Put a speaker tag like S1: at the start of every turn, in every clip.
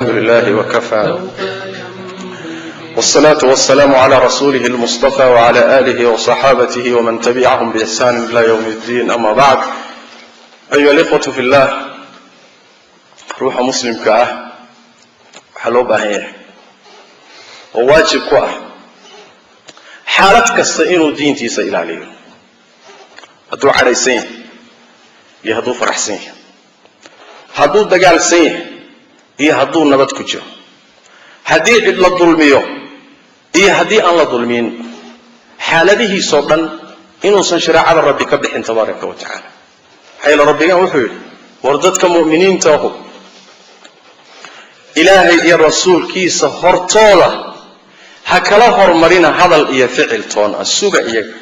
S1: الحمد لله وكفى، والصلاة والسلام على رسوله المصطفى وعلى آله وصحابته ومن تبعهم بإحسان إلى يوم الدين. أما بعد، أيها الإخوة في الله، ruuxa muslimka ah waxaa loo baahan yahay oo waajib ku ah xaalad kasta inuu diintiisa ilaaliyo, hadduu cadhaysan yahay iyo hadduu faraxsan yahay, hadduu dagaalsan yahay iyo hadduu nabad ku jiro, haddii cid la dulmiyo iyo haddii aan la dulmin, xaaladihiisoo dhan inuusan shareecada Rabbi ka bixin tabaaraka wa tacaala. Maxaa yeele Rabbigan wuxuu yidhi: "War dadka mu'miniinta ahu, Ilaahay iyo rasuulkiisa hortooda ha kala hormarina hadal iyo ficil toon ah. Suga iyaga,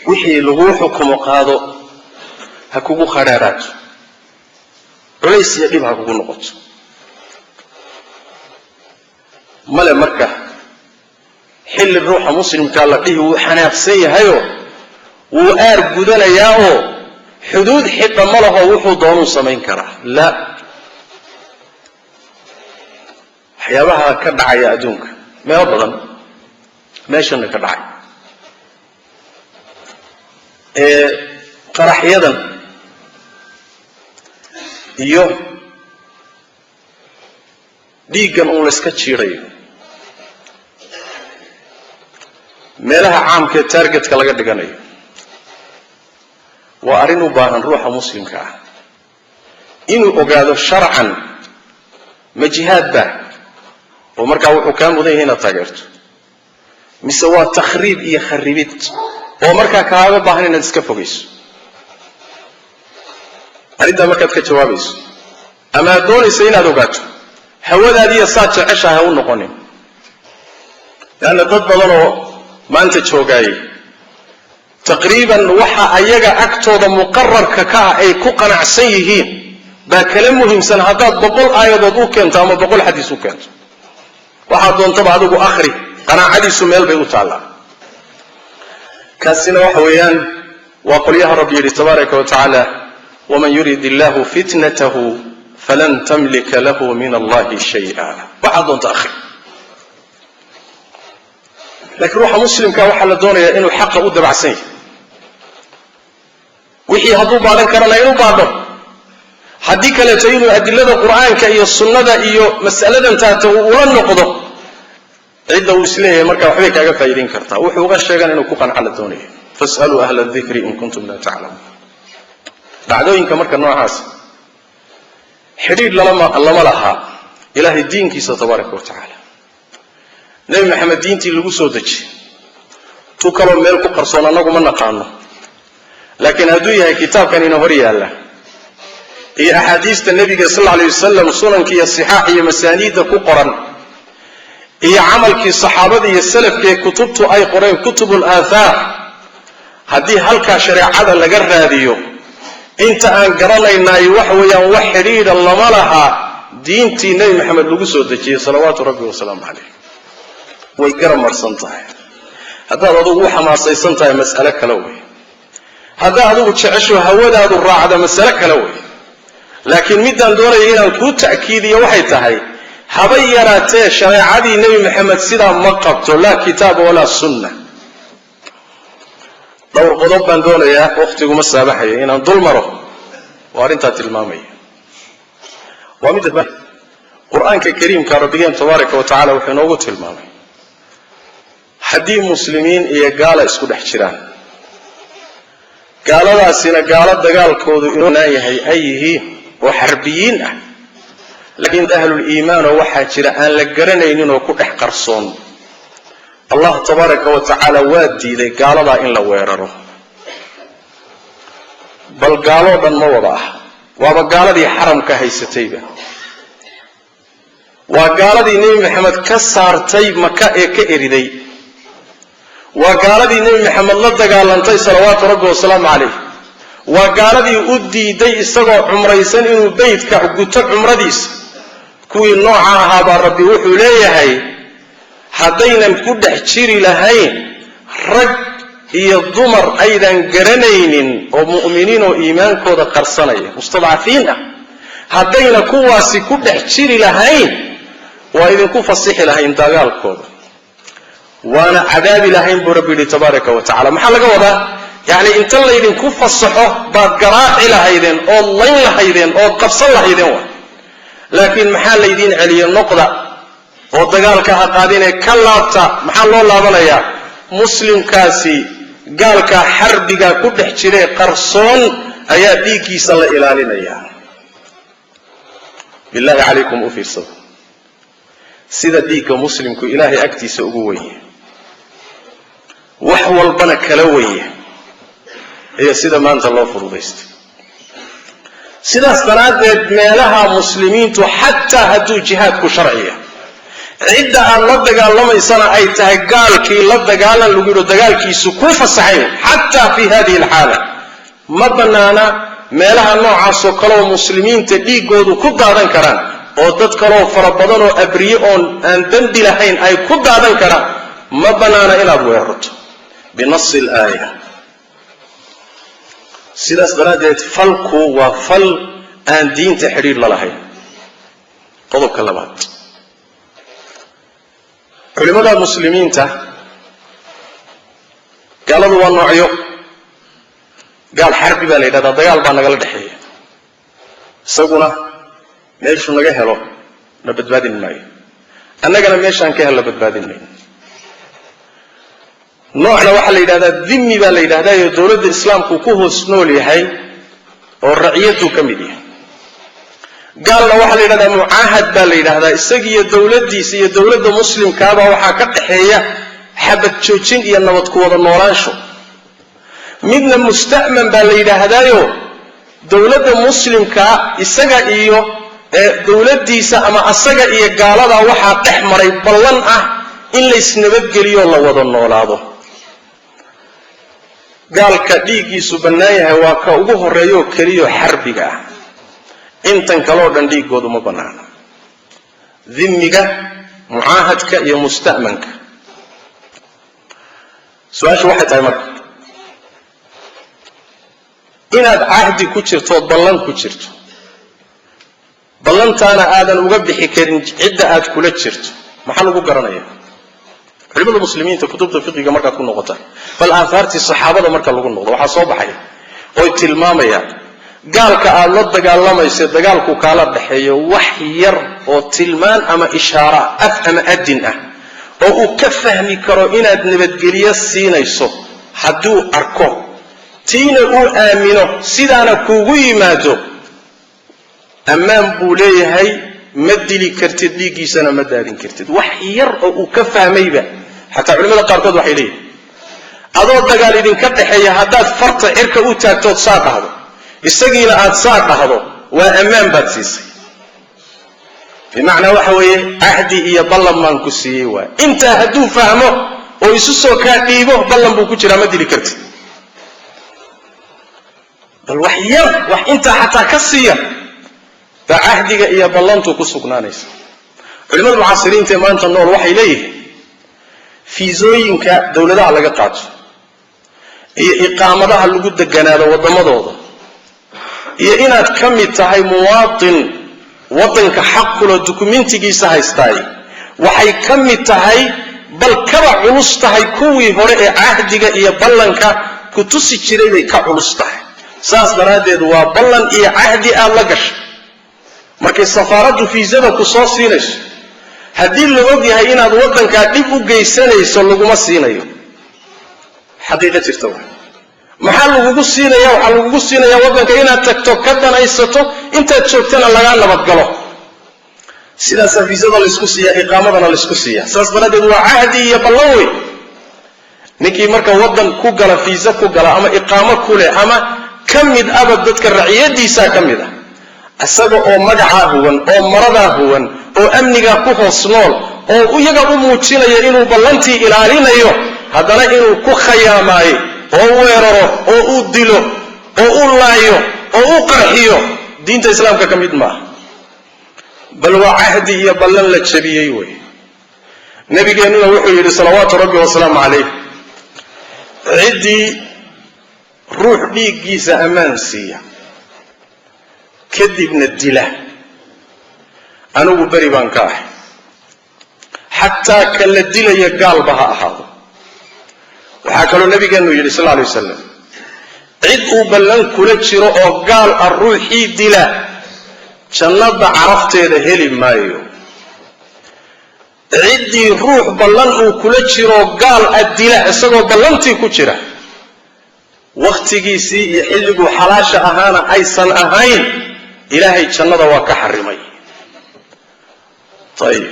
S1: wixii laguu xukumo qaado, ha kugu khadhaaraato, culays iyo dhib ha kugu noqoto." Male marka xilli ruuxa muslimkaa la dhihi wuu xanaaqsan yahayoo wuu aar gudanayaa oo xuduud xidha ma laho, wuxuu doonuu samayn karaa. La, waxyaabaha ka dhacaya adduunka meelo badan, meeshana ka dhacay ee qaraxyadan iyo dhiiggan uun layska jiidayo, meelaha caamka ee targetka laga dhiganayo, waa arrin u baahan ruuxa muslimka ah inuu ogaado sharcan ma jihaad ba oo markaa wuxuu kaa mudan yahay inaad taageerto, mise waa takhriib iyo kharibid oo markaa kaaga baahan inaad iska fogayso. Arrintaa markaad ka jawaabayso ama aad doonayso inaad ogaato, hawadaadiiya saad jeceshahay ha u noqonin, leanna dad badan oo maanta joogaayay taqriiban waxa ayaga agtooda muqararka ka ah ay ku qanacsan yihiin baa kala muhiimsan haddaad 100 aayadood u keento ama 100 xadiis u keento. Waxaad doontaba adigu akhri, qanaacadiisu meel bay u taallaa. Kaasina waxa weeyaan waa qolyaha Rabbi yidhi tabaaraka wa tacaala: "Waman yurid illahu fitnatahu falan tamlika lahu min Allahi shaya." Waxaad doonta akhri, laakiin ruuxa muslimka waxaa la doonayaa inuu xaqa u dabacsan yahay, wixii hadduu baadhan karana inuu baadho, haddii kaleeto inuu adilada Qur'aanka iyo sunnada iyo mas'aladan taata uu ula noqdo cidda uu isleeyahay markaa waxbay kaaga faa'iidayn kartaa, wuxuu uga sheegan inuu ku qanca la doonayo. "Fas'aluu ahla dikri in kuntum laa taclamuun." Dhacdooyinka marka noocaas xidhiidh lama laha Ilaahay diinkiisa tabaaraka wa tacaala, Nebi Maxamed diintii lagu soo dejiyey. Tu kaloo meel ku qarsoon annagu ma naqaano, laakiin hadduu yahay kitaabkan ina hor yaalla iyo axaadiista nebiga sal alla alay wasalam, sunanka iyo sixaax iyo masaaniidda ku qoran, iyo camalkii saxaabada iyo salafka ee kutubtu ay qoreen, kutubul aathaar, haddii halkaa shareecada laga raadiyo, inta aan garanaynaay waxa weeyaan wax xidhiidha lama laha diintii Nebi Maxamed lagu soo dejiyey salawaatu Rabbi wasalaamu caleyh. Way garamarsan tahay. Haddaad adugu u xamaasaysan tahay, mas'alo kale wey. Haddaad adigu jecesho hawadaadu raacda, masale kale wey. Laakiin middaan doonaya inaan kuu ta'kiidiyo waxay tahay, habay yaraatee shareecadii Nebi Maxamed sidaa ma qabto, laa kitaaba walaa sunna. Dhowr qodob baan doonayaa, wakhtiguma saabaxayo, inaan dul maro oo arrintaa tilmaamaya. Waa midda Qur-aanka Kariimka Rabbigeen tabaaraka wa tacala wuxuu inoogu tilmaamay haddii muslimiin iyo gaala isku dhex jiraan, gaaladaasina gaalo dagaalkoodu inuu naan yahay ay yihiin oo xarbiyiin ah, laakiin ahlul iimaanoo waxaa jira aan la garanaynin oo ku dhex qarsoon, Allah tabaaraka wa tacaala waa diiday gaaladaa in la weeraro. Bal gaaloo dhan ma wada ah, waaba gaaladii xaramka haysatayba, waa gaaladii Nebi Maxamed ka saartay Maka ee ka eriday, waa gaaladii Nebi Maxamed la dagaalantay salawaatu Rabbi wasalaamu calayh, waa gaaladii u diiday isagoo cumraysan inuu beytka guto cumradiisa. Kuwii nooca ahaa baa Rabbi wuxuu leeyahay, haddaynan ku dhex jiri lahayn rag iyo dumar aydan garanaynin oo mu'miniin oo iimaankooda qarsanaya, mustadcafiin ah, Haddayna kuwaasi ku dhex jiri lahayn, waa idinku fasixi lahayn dagaalkooda, waana cadaabi lahayn, buu Rabbi yidhi tabaaraka wa tacala. Maxaa laga wadaa? Yacni inta laydinku fasaxo baad garaaci lahaydeen, ood layn lahaydeen, ood qabsan lahaydeen wa. Laakiin maxaa laydiin celiye? Noqda oo dagaalka ha qaadinee ka laabta. Maxaa loo laabanayaa? Muslimkaasi gaalka xarbiga ku dhex jiree qarsoon ayaa dhiiggiisa la ilaalinayaa. Billahi calaykum, u fiirsada sida dhiigga muslimku Ilaahay agtiisa ugu wenya, wax walbana kala wenya, iyo sida maanta loo fududaystay. Sidaas daraaddeed meelaha muslimiintu, xataa hadduu jihaadku sharciya, cidda aad la dagaalamaysana ay tahay gaalkii la dagaalan lagu yidho, dagaalkiisu kuu fasaxayn, xataa fi hadihi alxaala ma bannaana. Meelaha noocaasoo kaleoo muslimiinta dhiiggoodu ku daadan karaan, oo dad kaloo fara badan oo abriye oon aan dembi lahayn ay ku daadan karaan, ma bannaana inaad weerarto binasi alaaya. Sidaas daraaddeed falku waa fal aan diinta xidhiidh la lahayn. Qodobka labaad, culimada muslimiinta, gaaladu waa noocyo. Gaal xarbi baa la yidhahdaa, dagaal baa nagala dhexeeya, isaguna meeshuu naga helo na badbaadin maayo, annagana meeshaan ka helno badbaadin mayno. Noocna waxaa la yidhahdaa dhimmi baa la yidhahdaayo, dowladda islaamku ku hoos nool yahay oo raciyaduu ka mid yahay. Gaalna waxaa la yidhahdaa mucaahad baa la yidhahdaa, isagiiyo dowladdiisa iyo dowladda muslimkaabaa waxaa ka dhaxeeya xabad joojin iyo nabad ku wada noolaansho. Midna musta'man baa la yidhaahdaayo, dowladda muslimkaa isaga iyo dowladdiisa ama asaga iyo gaalada waxaa dhex maray ballan ah in laysnabadgeliyo, la wada noolaado. Gaalka dhiiggiisu bannaan yahay waa ka ugu horreeyaoo keliyo xarbiga ah. Intan kaleo dhan dhiiggoodu ma bannaana: dhimmiga, mucaahadka iyo musta'manka. Su-aashu waxay tahay marka, inaad cahdi ku jirto ood ballan ku jirto, ballantaana aadan uga bixi karin cidda aad kula jirto, maxaa lagu garanaya? Culimada muslimiinta kutubta fiqiga markaad ku noqotaan, bal aahaartii saxaabada marka lagu noqdo, waxaa soo baxaya oy tilmaamayaan gaalka aad la dagaalamaysa, dagaalku kaala dhaxeeyo, wax yar oo tilmaan ama ishaara af ama adin ah oo uu ka fahmi karo inaad nabadgelyo siinayso hadduu arko, tiina uu aamino, sidaana kuugu yimaado, ammaan buu leeyahay. Ma dili kartid, dhiiggiisana ma daadin kartid, wax yar oo uu ka fahmayba. Xataa culimada qaarkood waxay leeyihin, adoo dagaal idinka dhaxeeya haddaad farta cirka u taagtood saa dhahdo, isagiina aad saa dhahdo, waa ammaan baad siisay. Bimacnaa waxa weeye, cahdi iyo ballan baan ku siiyey waay. Intaa hadduu fahmo oo isu soo kaa dhiibo, ballan buu ku jiraa, ma dili kartid. Bal wax yar, wax intaa xataa ka siiya baa cahdiga iyo ballantu ku sugnaanaysa. Culimada mucaasiriinta ee maanta nool waxay leeyihiin, fiisooyinka dowladaha laga qaato iyo iqaamadaha lagu deganaado waddamadooda, iyo inaad ka mid tahay muwaatin waddanka xaq kuloo dukumentigiisa haystaay, waxay ka mid tahay, bal kaba culus tahay kuwii hore ee cahdiga iyo ballanka ku tusi jiray bay ka culus tahay. Saas daraaddeed waa ballan iyo cahdi aada la gashay. Markay safaaraddu fiisada ku soo siinayso, haddii la og yahay inaad waddankaa dhib u geysanayso, laguma siinayo. Xaqiiqa jirta wa. Maxaa lagugu siinaya? Waxaa lagugu siinayaa waddanka inaad tagto, ka danaysato, intaad joogtana lagaa nabadgalo. Sidaasaa fiisada laysku siiyaa, iqaamadana laysku siiyaa. Saas daraaddeed waa cahdi iyo ballan wey. Ninkii marka waddan ku gala, fiisa ku gala ama iqaamo ku leh ama ka mid aba dadka raciyadiisaa ka mid ah, isaga oo magacaa huwan oo maradaa huwan oo amnigaa ku hoos nool oo iyaga u muujinaya inuu ballantii ilaalinayo, haddana inuu ku khayaamaayo oo weeraro oo u dilo oo u laayo oo u qarxiyo, diinta islaamka ka mid maaha, bal waa cahdi iyo ballan la jabiyey wey. Nabigeennuna wuxuu yidhi salawaatu rabbi wasalaamu calayh, ciddii ruux dhiiggiisa ammaan siiya Kadibna dila, anigu beri baan ka ahay, xataa ka la dilaya gaalba ha ahaado. Waxaa kaloo nabigeenu yidhi sal alay wasalam, cid uu ballan kula jiro oo gaal ah ruuxii dila jannada carafteeda heli maayo. Ciddii ruux ballan uu kula jiroo gaal ah dila isagoo ballantii ku jira, wakhtigiisii iyo xilliguu xalaasha ahaana aysan ahayn, ilaahay jannada waa ka xarimay. Ayib,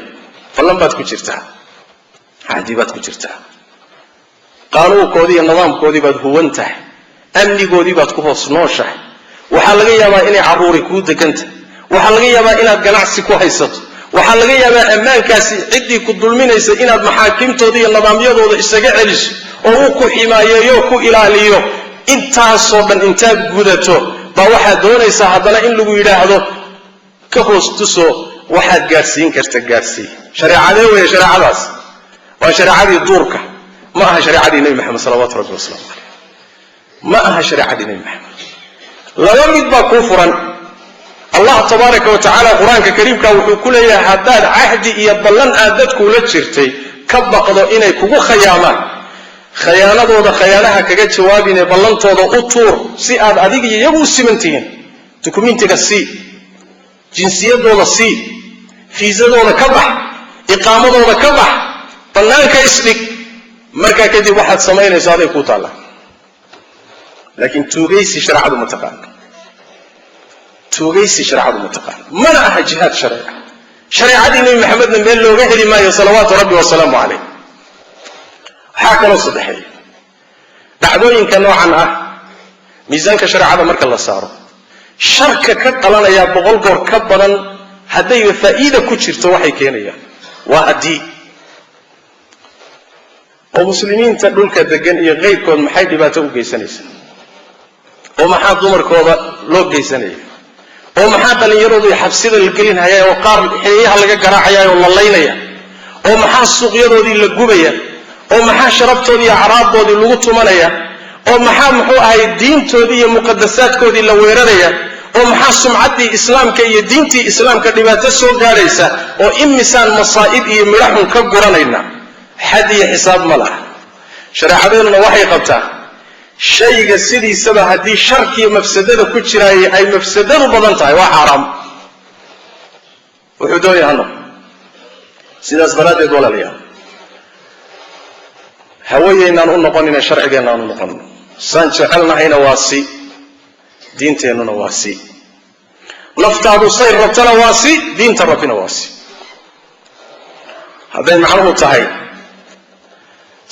S1: ballan baad ku jirtaa, cahdi baad ku jirtaa, qaanuunkoodii iyo nidaamkoodii baad huwan tahay, amnigoodii baad ku hoos nooshahay. Waxaa laga yaabaa inay carruuri kuu degantahay, waxaa laga yaabaa inaad ganacsi ku haysato, waxaa laga yaabaa ammaankaasi ciddii ku dulminaysa inaad maxaakimtooda iyo nidaamyadooda isaga celiso oo uu ku ximaayeeyo, ku ilaaliyo. Intaasoo dhan intaad gudato baa waxaad doonaysaa haddana in lagu yidhaahdo ka hoos tuso, waxaad gaadhsiin karta gaadhsii. Shareecadee weeye shareecadaas? Waa shareecadii duurka, ma aha shareecadii Nebi Maxamed salawaatu rabbi wasalaamu caleyh, ma aha shareecadii Nebi Maxamed. Laba mid baa kuu furan. Allah tabaaraka wa tacaala Qur-aanka kariimka wuxuu ku leeyahay, haddaad cahdi iyo ballan aad dadkuula jirtay ka baqdo inay kugu khayaamaan, khayaanadooda khayaanaha kaga jawaabine ballantooda u tuur, si aad adiga iyo iyagu u siman tihiin. Dukumentiga sii, jinsiyadooda sii, fiisadooda ka bax, iqaamadooda ka bax, bannaanka isdhig. Markaa kadib waxaad samaynayso aday kuu taallaa. Laakiin tuugaysi shareecadu ma taqaano, tuugaysi shareecadu ma taqaano, mana aha jihaad shareeca. Shareecadii Nebi Maxamedna meel looga heli maayo salawaatu rabbi wasalaamu caleyh. Waxaa kaloo saddexeeya, dhacdooyinka noocan ah miisaanka shareecada marka la saaro, sharka ka qalanayaa 100 goor ka badan haddayba faa'iida ku jirto waxay keenayaan. Waa haddii oo muslimiinta dhulka degan iyo keyrkood maxay dhibaato u geysanaysaa, oo maxaa dumarkooda loo geysanaya, oo maxaa dhallinyaroodu xabsida la gelinhaya, oo qaar xeeyaha laga garaacaya oo la laynaya, oo maxaa suuqyadoodii la gubaya, oo maxaa sharaftoodii iyo acraabdoodii lagu tumanaya, oo maxaa muxuu ahay diintoodii iyo muqadasaadkoodii la weeraraya, oo maxaa sumcaddii islaamka iyo diintii islaamka dhibaato soo gaadhaysa, oo imisaan masaa'ib iyo midhaxun ka guranayna? Xad iyo xisaab ma laha. Shareecadeennuna waxay qabtaa shayga sidiisaba haddii sharkiiyo mafsadada ku jiraayay ay mafsadadu badan tahay, waa xaaraam, wuxuu doonaya ha noqo. Sidaas daraaddeed walaalayaal, hawayeynaan u noqonina, sharcigeennaan u noqono. Saan jecelnahayna waa si, diinteennuna waa si, naftaadu say rabtana waa si, diinta rabbina waa si. Hadday macnuhu tahay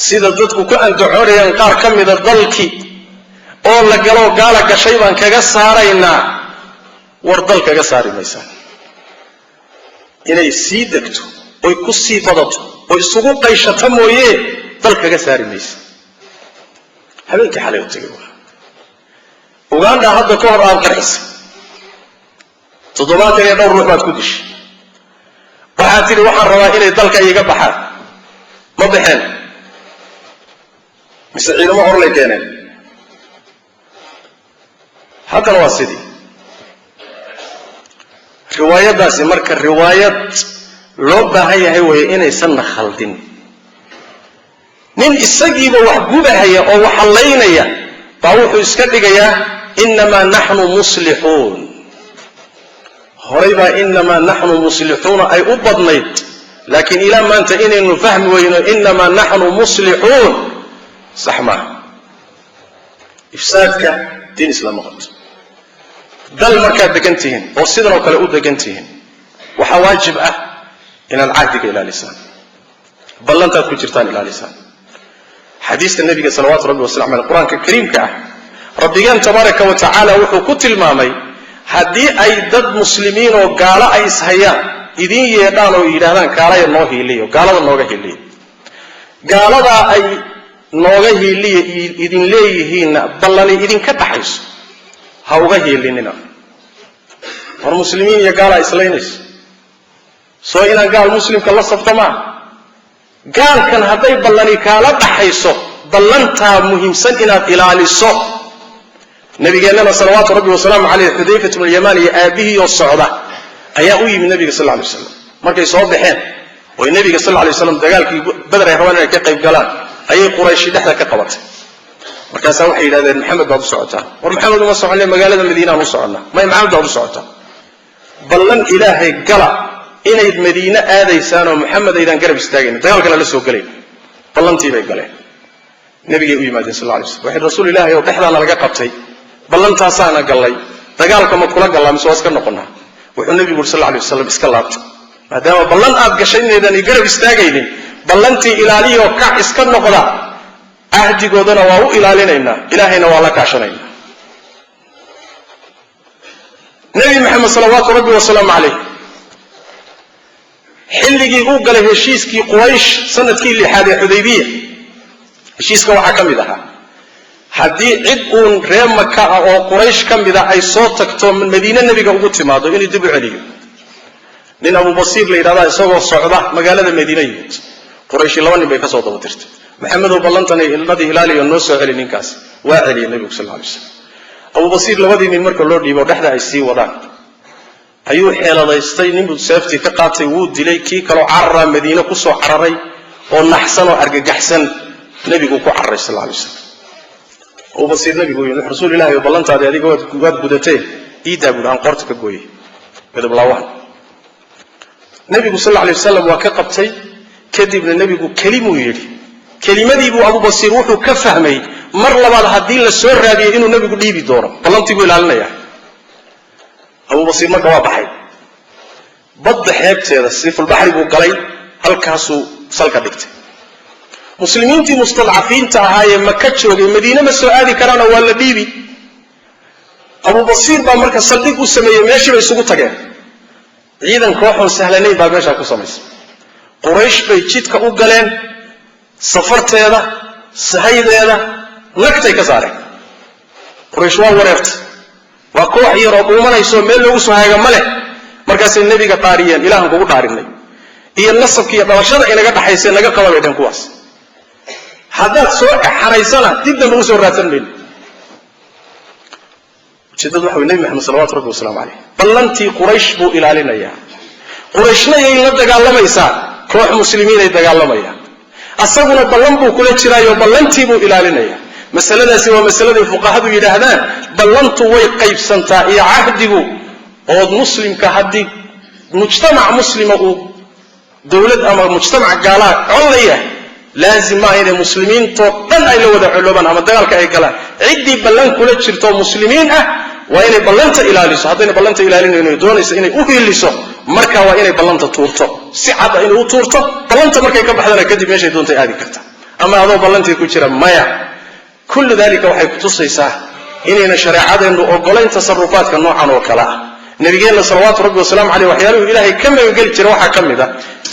S1: sida dadku ku andacoonayaan qaar ka mida, dalkii oo la galoo gaala gashay baan kaga saaraynaa, war dal kaga saari maysaan. Inay sii degto oy ku sii badato oo isugu qayshato mooye, dal kaga saari maysa. Habeenkii xalay u tegay waa Uganda hadda ka hor aad qarxisay, 72 ruux baad ku dishay. Waxaad tidhi waxaan rabaa inay dalka iiga baxaan. Ma baxeen mise ciidamo horlay keeneen? Haddana waa sidii riwaayaddaasi. Marka riwaayad loo baahan yahay weeye inaysanna khaldin. Nin isagiiba wax gubahaya oo wax hallaynaya baa wuxuu iska dhigayaa innamaa naxnu muslixuun. Horay baa innamaa naxnu muslixuuna ay u badnayd, laakiin ilaa maanta inaynu fahmi weyno innamaa naxnu muslixuun sax maaha. Ifsaadka diin islaam ma qabto. Dal markaad degan tihiin oo sidan oo kale u degan tihiin, waxaa waajib ah inaad cahdiga ilaalisaan, ballantaad ku jirtaan ilaalisaan. Xadiista nebiga salawaatu rabbi wasalam aleh, Qur-aanka kariimka ah, rabbigeen tabaaraka wa tacaala wuxuu ku tilmaamay haddii ay dad muslimiin oo gaalo ay ishayaan idiin yeedhaan oo yidhahdaan kaalaya noo hiiliyo, gaalada nooga hiiliyo, gaaladaa ay nooga hiiliya idin leeyihiinna ballani idinka dhaxayso, ha uga hiilinina. War muslimiin iyo gaalaa islaynayso, soo inaan gaal muslimka la safto maaha. Gaalkan hadday ballani kaala dhaxayso, ballantaa muhiimsan inaad ilaaliso. Nabigeennana salawaatu rabbi wasalaamu caleyh Xudayfat bnu Lyamaan iyo aabbihiioo socda ayaa u yimid nabiga sal lay waslam. Markay soo baxeen oy nabiga sal lay waslam dagaalkii Beder ay rabaan inay ka qayb galaan, ayay Qurayshi dhexda ka qabatay. Markaasaa waxay yidhahdeen, "Maxamed baad u socotaa." "War Maxamed uma soconne, magaalada Madiinaan u soconnaa." "May, Maxamed baad u socotaa. Ballan Ilaahay gala inayd Madiine aadaysaanoo Maxamed aydaan garab istaagaynin, dagaalkana la soo gelayn." Ballantii bay galeen. Nabigay u yimaadeen sal lay slam. Waxay, "Rasuul Ilaahay oo, dhexdaana laga qabtay, ballantaasaana gallay, dagaalka ma kula gallaa mise waa iska noqonnaa?" Wuxuu nebigu uri sal lay waslam, "Iska laabta, maadaama ballan aad gashay inaydan i garab istaagaynin. Ballantii ilaaliyoo kac, iska noqda. Cahdigoodana waa u ilaalinaynaa, Ilaahayna waa la kaashanaynaa." Nebi Maxamed salawaatu rabbi wasalaamu calayh xilligii uu galay heshiiskii Quraysh sanadkii lixaad ee Xudaybiya, heshiiska waxaa ka mid ahaa haddii cid uun ree Maka ah oo Quraysh ka mid a ay soo tagto Madiine nebiga ugu timaado, inuu dib u celiyo. Nin Abubasiir la yidhahdaa isagoo socda magaalada Madiine yimid. Qurayshi laba nin bay ka soo daba dirtay: "Maxamedow, ballantan ilmadii ilaaliyo, noo soo celi ninkaas." Waa celiyey nebigu sal lay slam. Abubasiir labadii nin marka loo dhiibo, dhexda ay sii wadaan, ayuu xeeladaystay. Ninbuu seeftii ka qaatay, wuu dilay. Kii kaloo cararaa Madiine kusoo cararay oo naxsan oo argagaxsan nebigu ku cararay sal lay slam. Abubasiir nebigu yimi: "Rasuul Ilahi oo, ballantaadii adiga waad gudatee, iidaa," buui, "aan qoorta ka gooyey midablaawaan." Nebigu sal lay wasalam waa ka qabtay. Kadibna nebigu kelimuu yidhi. Kelimadiibuu Abubasiir wuxuu ka fahmay mar labaad haddii la soo raadiyey inuu nebigu dhiibi doono, ballantii buu ilaalinaya. Abubasiir marka waa baxay. Badda xeebteeda Siifulbaxri buu galay, halkaasuu salka dhigtay. Muslimiintii mustadcafiinta ahaayee Maka joogay Madiine ma soo aadi karaana, waa la dhiibi. Abubasiir baa marka saldhig u sameeyey, meeshii bay isugu tageen. Ciidan kooxoon sahlanayn baa meeshaa ku samaysay. Quraysh bay jidka u galeen, safarteeda, sahaydeeda nagtay ka saareen. Quraysh waa wareertay, waa koox yar oo dhuumanayso, meel loogu soo haaga ma leh. Markaasay nebiga dhaariyeen: "Ilaahan kugu dhaarinay iyo nasabka iyo dhalashada inaga dhaxayse, naga qaba," bay dheen, "kuwaas. Haddaad soo xaraysana, dib dambe usoo raadsan mayno." Ujeedadu waxa wey, Nebi Maxamed salawatu rabbi wasalaamu caleyh ballantii Quraysh buu ilaalinayaa. Qurayshna yay la dagaalamaysaa? Koox muslimiinay dagaalamayaan. Asaguna ballan buu kula jiraayo, ballantii buu ilaalinayaa. Masaladaasi waa masaladay fuqahadu yidhaahdaan ballantu way qaybsantaa iyo cahdigu, ood muslimka haddii mujtamac muslima uu dowlad ama mujtamac gaalaa col la yahay, laazim maaha inay muslimiintoo dhan ay la wada coloobaan ama dagaalka ay galaan. Ciddii ballan kula jirto muslimiin ah waa inay ballanta ilaaliso. Haddayna ballanta ilaalinayno, doonayso inay u hiiliso, markaa waa inay ballanta tuurto, si cad inay u tuurto. Ballanta markay ka baxdana kadib meeshay doontay aadi karta, ama adoo ballantii ku jira maya. Kullu dalika waxay kutusaysaa inayna shareecadeennu ogolayn tasarufaadka noocan oo kale ah. Nabigeenna salawaatu rabbi wasalaamu caleyh waxyaaluhu Ilaahay ka magangeli jira waxaa ka mid ah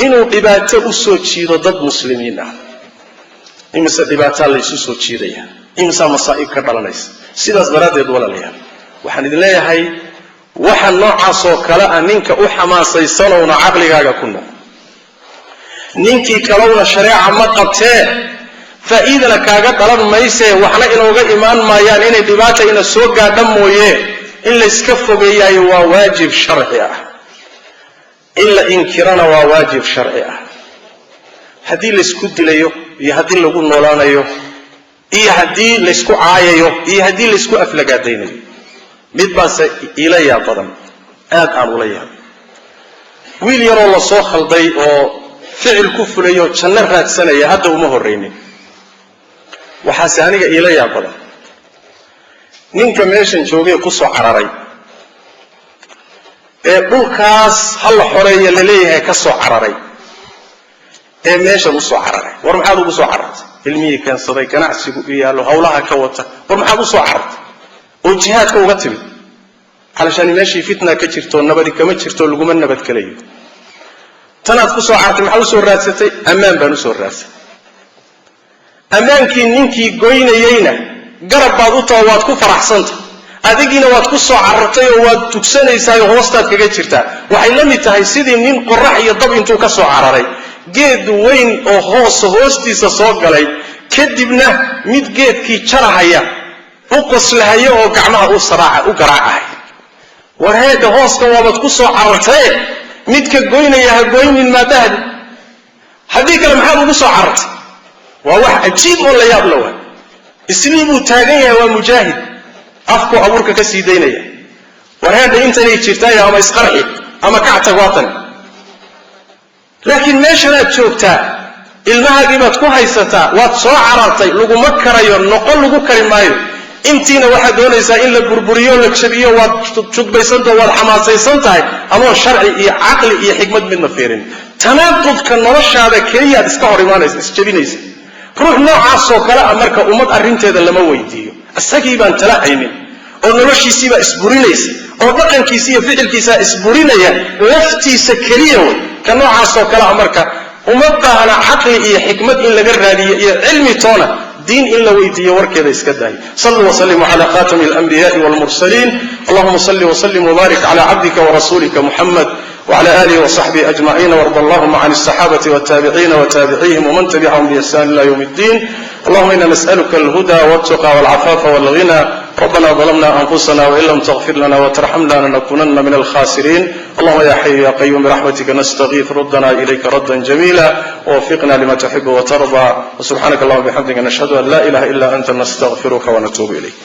S1: inuu dhibaato u soo jiido dad muslimiin ah. Imise dhibaataa laysu soo jiidaya, imisaa masaa'ib ka dhalanaysa? Sidaas daraaddeed, walaalayaal, waxaan idin leeyahay, waxa noocaasoo kale ah ninka u xamaasaysanowna caqligaaga ku noq. Ninkii kalowna shareeca ma qabtee, faa'iidana kaaga dhalan maysee, waxna inooga imaan maayaan inay dhibaata ina soo gaadha mooye. In layska fogeeyaayo waa waajib sharci ah, in la inkirana waa waajib sharci ah. Haddii laysku dilayo iyo haddii lagu noolaanayo iyo haddii laysku caayayo iyo haddii laysku aflagaadaynayo, mid baase ila yaab badan, aad aan ula yaabay. Wiil yaroo lasoo khalday oo ficil ku fulayoo janno raadsanaya hadda uma horraynin. Waxaase aniga iila yaab badan ninka meeshan joogay ku soo cararay ee dhulkaas ha la xoreeya laleeyahay ka soo cararay ee meeshan usoo cararay. War maxaad ugu soo carartay? Ilmihii keensaday, ganacsigu u yaallo, hawlaha ka wata. War maxaad usoo carartay oo jihaadka uga timid? Calashaani meeshii fitna ka jirto, nabadi kama jirto, laguma nabadgelayo. Tanaad ku soo carartay maxaad usoo raadsatay? Ammaan baan usoo raadsatay. Ammaankii ninkii goynayeyna garab baad u taho, waad ku faraxsantay. Adigiina waad ku soo carartay oo waad tugsanaysaayoo hoostaad kaga jirtaa. Waxay la mid tahay sidii nin qorax iyo dab intuu ka soo cararay geed weyn oo hoos hoostiisa soo galay, kadibna mid geedkii jarahaya U qoslahayo oo gacmaha u saraaca u garaacahay. War heedha, hooska waabaad ku soo carartaye, midka goynaya ha goynin maadahdi, haddii kale maxaad ugu soo carartay? Waa wax cajiib oo la yaab la waay. Islii buu taagan yahay, waa mujaahid, afkuu abuurka ka sii daynaya. War heedha, intanay jirtaayo, ama isqarxi ama kactag, waatan. Laakiin meeshanaad joogtaa, ilmahaagii baad ku haysataa, waad soo carartay, laguma karayo, noqon lagu kari maayo. Intiina waxaad doonaysaa in la burburiyo, la jabiyo. Waad judbaysantao waad xamaasaysan tahay, adoon sharci iyo caqli iyo xikmad midna fiirin. Tanaaqudka noloshaada keliyaad iska hor imaanaysa, isjabinaysa. Ruux noocaasoo kale ah marka ummad arrinteeda lama weydiiyo. Isagii baan tala haynin oo noloshiisiibaa isburinaysa oo dhaqankiisa iyo ficilkiisaa isburinaya, laftiisa keliya wey. Ka noocaasoo kale ah marka uma baahna caqli iyo xikmad in laga raadiyo iyo cilmi toona, diin in la weydiiyo warkeeda iska daayo. Saluu wslimuu cala khatami alanbiyaءi wاlmursaliin. Allahuma salli wslim wbarik cla cabdika wrasulika muxamed wcla alihi wصaxbihi ajmaciin, warda allahuma can الصaxaabati wاtaabiciina wtaabicihim wman tabicahum biixsan ila ywm اddin. Allahuma ina nas'aluka alhuda wاltuqa wاlcafaafa wاlghina. Rabbana ظلمنا أنفسنا وإن لم تغفر لنا وترحمنا لنكونن من الخاسرين. اللهم يا حي يا قيوم، برحمتك نستغيث، ردنا إليك ردا جميلا ووفقنا لما تحب وترضى. وسبحانك اللهم وبحمدك، نشهد أن لا إله إلا أنت، نستغفرك ونتوب إليك.